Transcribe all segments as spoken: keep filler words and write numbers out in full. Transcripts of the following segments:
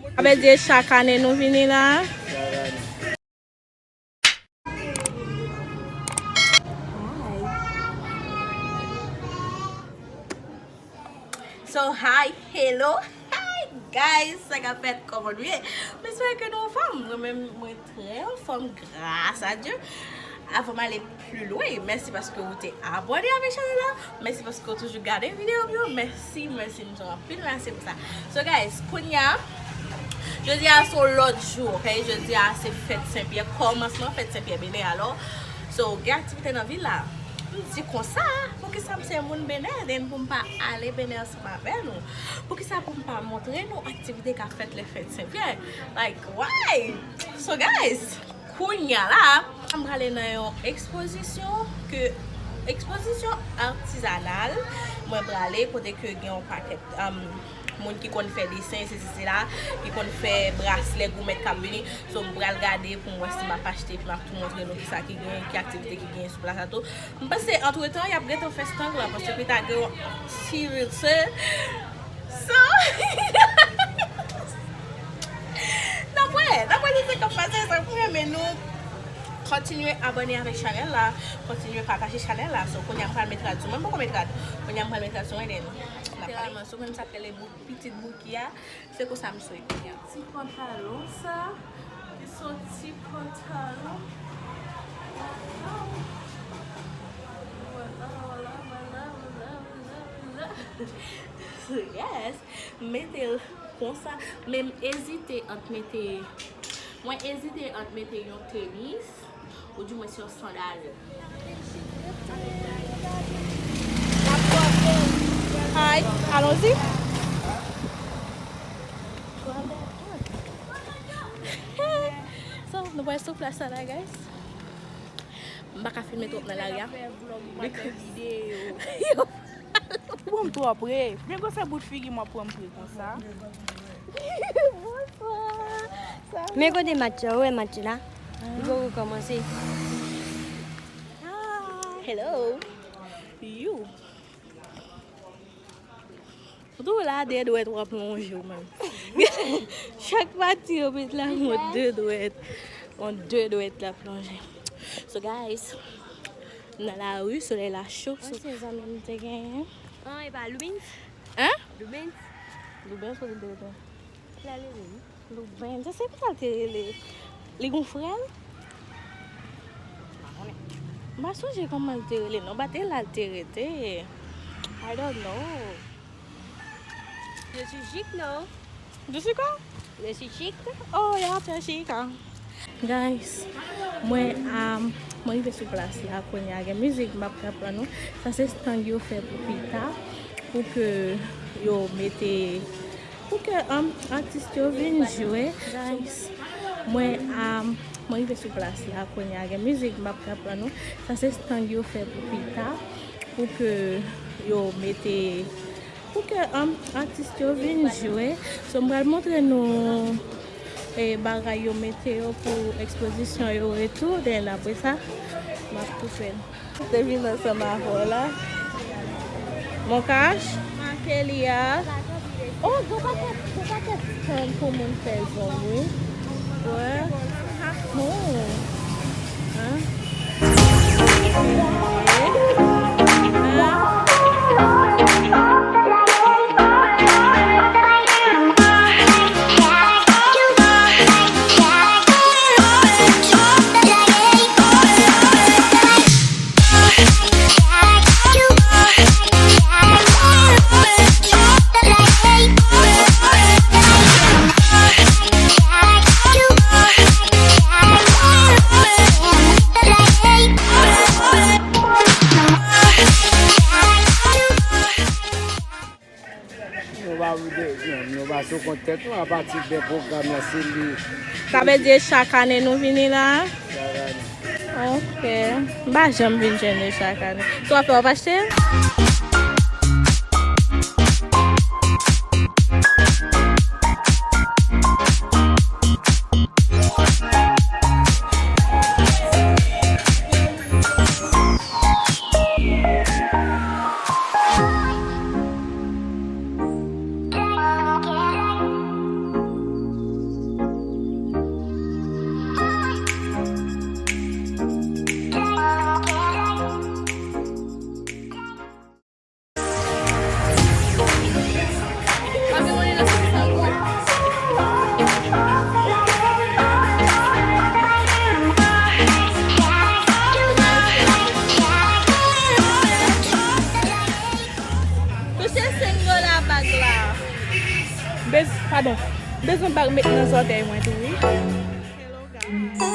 Sa vle di chak ane nou vini la. So, hi, hello, hi, guys, sa k ap fèt, kòman nou ye? M espere ke nou anfòm. Mwen menm, mwen trè anfòm, gras a Dye. Avan m ale pli lwen, mèsi paske ou te abòne avèk chanèl la. Mèsi paske ou toujou gade videyo m yo. Mèsi, mèsi, m di w anpil mèsi pou sa. So, guys, kounye a, jodi a se yon lòt jou, ok? Jodi a se fèt Sen Pyè, kòmansman fèt Sen Pyè Benè, alò. So, gen aktivite nan vil la. M di konsa, poukisa m se moun Benè, then pou m pa ale Benè ansanm avè nou? Poukisa pou m pa montre nou aktivite k ap fèt lè fèt Sen Pyè? Like, why? So, guys, kounye a la, m prale nan yon ekspozisyon ke, ekspozisyon atizanal, mwen prale kote ke gen yon pakèt, um, moun ki konn fè desen, sesi, sela, ki konn fè braslè goumèt k ap vini. So, m pral gade pou m wè si m ap achte, epi m ap tou montre nou kisa ki gen, ki aktivite ki gen sou plas la tou. M panse, antretan, y ap gentan fè stand lan, paske pita gen yon ti ritse. So, n ap wè, n ap wè si se k ap pase, sa pou renmen nou. Kontinye abòne avèk chanèl la, kontinye pataje chanèl la. So, kounye a m pral met rad sou mwen, m poko met rad. Kounye a m pral met rad sou mwen, then n ap pale. Literalman, sou mwen, m sa k rele bout pitit bouki a, se konsa m sou e kounye a. Ti pantalon sa, ki se yon ti pantalon. Vwala, vwala, vwala, vwala, vwala, vwala. So, yes, m mete l konsa, men m ezite ant mete, mwen ezite ant mete yon tenis, ou di mwen se yon sandal. Hi, allons-y. So, nou pral sou plas la, guys. M pa ka filme twòp nan lari a. Yo, ou pran m twò pre. Men gwo sa bout figi m ap pran m pre konsa. Bonswa. Men kote match la, ou wè match la? Li poko kòmanse. Hello. You. Ou tou la, de dwèt w ap lonje w menm. Chak pati yo met la, yon de dwèt. Yon de dwèt l ap lonje. So, guys, nan lari, solèy la cho. Mwen se zanmi m te genyen. An, e pa Lubens? Hein? Lubens? Lubens, kote l te rete? La Lubens. Lubens, se konsa l te rele. Li gon frè l? M pa sonje kòman l te rele, non. Batè la l te rete. I don't know. Je suis chic, non? Je suis quoi? Je suis chic. Oh, yeah, très chic, hein. Guys, mwen, um, mwen rive sou plas la kounye a. Gen mizik m ap ka pran nou. Sa se stand yo fè pou pita, pou ke yo mete, pou ke, um, atis yo vin jwe. Guys, mwen, um, mwen rive sou plas la kounye a. Gen mizik m ap ka pran nou. Sa se stand yo fè pou pita, pou ke yo mete, pou ke, um, atis yo vin jwe. So, m pral montre nou, eh, bagay yo mete yo pou ekspozisyon yo e tou. Den apre sa, m ap koupe l. Te vin ansanm avè w la. Moncash, Makelia. Oh, gen pakèt, gen pakèt stand pou moun fè zong, wi. Wè. Oh. Hein? Nou pa vide, nou pa sou kont tèt nou, apati de pwogram nan, se li. Sa vle di chak ane nou vini la? Chak ane. Ok. M pa janm vin jwenn yo chak ane. Sa w ap fè, w ap achte? Bez-, padon. Bezwen bag met nan zòtèy mwen tou, wi. Hello, guys.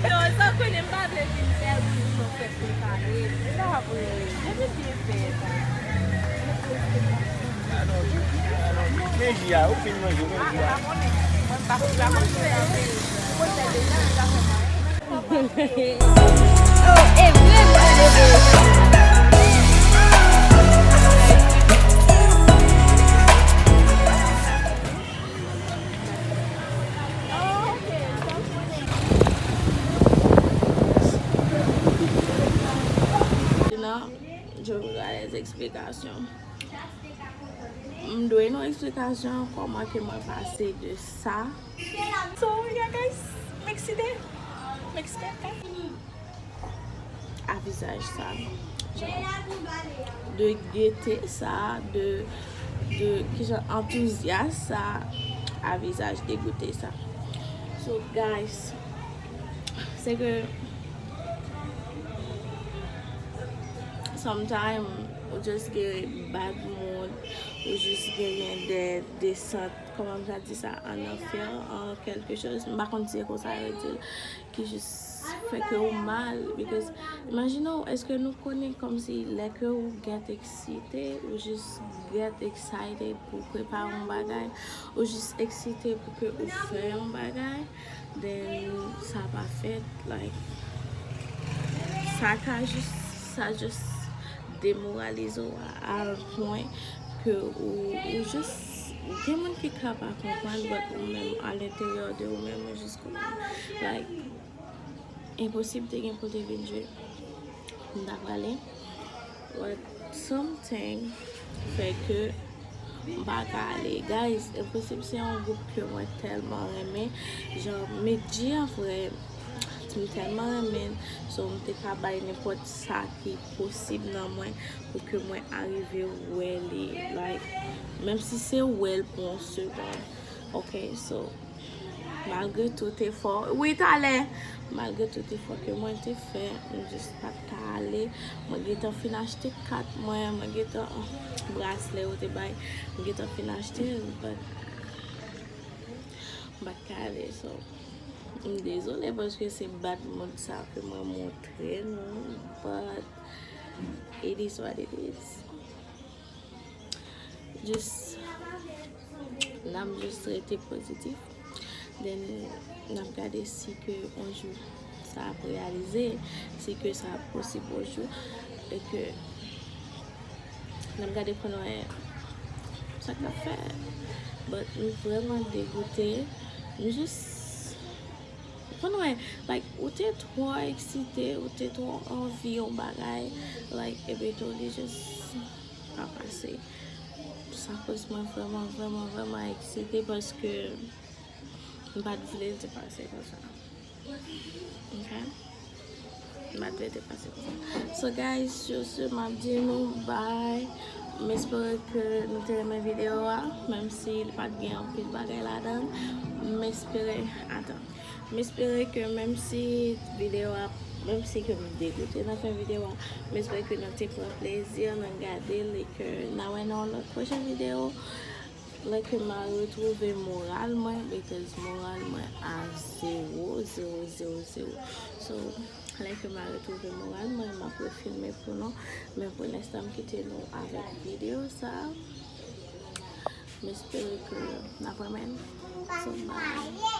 Yo, sa konnen m pa vle vin fè moun nan fèt prepare. Sa vre. Depi byen fèt. Men ji a, ou fin manje, men ji a. Mwen pa konn sa manje nan peyi. Mwen fè deja, li pa fè mwen anyen. Oh, e vre, vre, vre. Nan, je voudrais des explications. M dwe yon eksplikasyon kòman ke mwen pase de sa. So, yeah, guys, m eksite. M eksite, guys. A vizaj sa. Jan, de gete sa, de, de, kijan, antouzyas sa, a vizaj degoute sa. So, guys, se ke sometimes ou just gen bad mood, ou just genyen de, de sant, kòman m ta di sa, an anfè, an kèlke choz, m pa konn si se konsa yo di l, ki jis fè kè ou mal, because imajine w, èske nou konnen kòmsi lè kè ou get eksite, ou jis get excited pou prepare yon bagay, ou jis eksite pou kè ou fè yon bagay, then sa pa fèt, like, sa ka jis, sa jis demoralize w a, a yon pwen ke ou, ou jis, gen moun ki ka pa konprann, but ou menm, a lenteryè de ou menm, ou jis konprann. Like, enposib te gen pou te vin jwe. M ta prale. But something fè ke m pa ka ale. Guys, Enposib se yon gwoup ke mwen tèlman renmen. Jan, Medjy an vrè, m tèlman renmen l. So, m te ka bay nenpòt sa ki posib nan mwen pou ke mwen arive wè li. Like, menm si se wè l pou yon segonn. Ok, so, malgre tout efò, wi, talè, malgre tout efò ke mwen te fè, m jis pa t ka ale. Mwen gentan fin achte kat mwen, mwen gentan, braslè yo te bay, mwen gentan fin achte l, but m pa t ka ale, so, m dezole paske se bad mood sa ke mwen montre nou, but it is what it is. Just, n ap just rete pozitif. Then, n ap gade si ke yon jou sa ap reyalize, si ke sa ap posib yon jou, e ke n ap gade pou n wè sa k ap fèt. But m vrèman degoute. M jis, pou n wè, like, ou te twò eksite, ou te twò anvi yon bagay, like, epi tou li jis pa pase. Sa koz mwen vrèman, vrèman, vrèman eksite paske m pa t vle l te pase konsa. Ok? M pa t vle l te pase konsa. So, guys, sur ce, m ap di nou bye. M espere ke nou te renmen videyo a, menm si li pa t gen anpil bagay ladan l. M espere, atan. M espere ke menm si videyo a, menm si ke m degoute nan fen videyo a, m espere ke nou te pran plezi nan gade l e ke n a wè nan yon lòt pwochen videyo. Lè ke m a retwouve moral mwen, because moral mwen a zewo, zewo, zewo, zewo. So, lè ke m a retwouve moral mwen, m ap refilme pou nou. Men pou lenstan, m kite nou avèk videyo sa. M espere ke n ap renmen l. So, bye.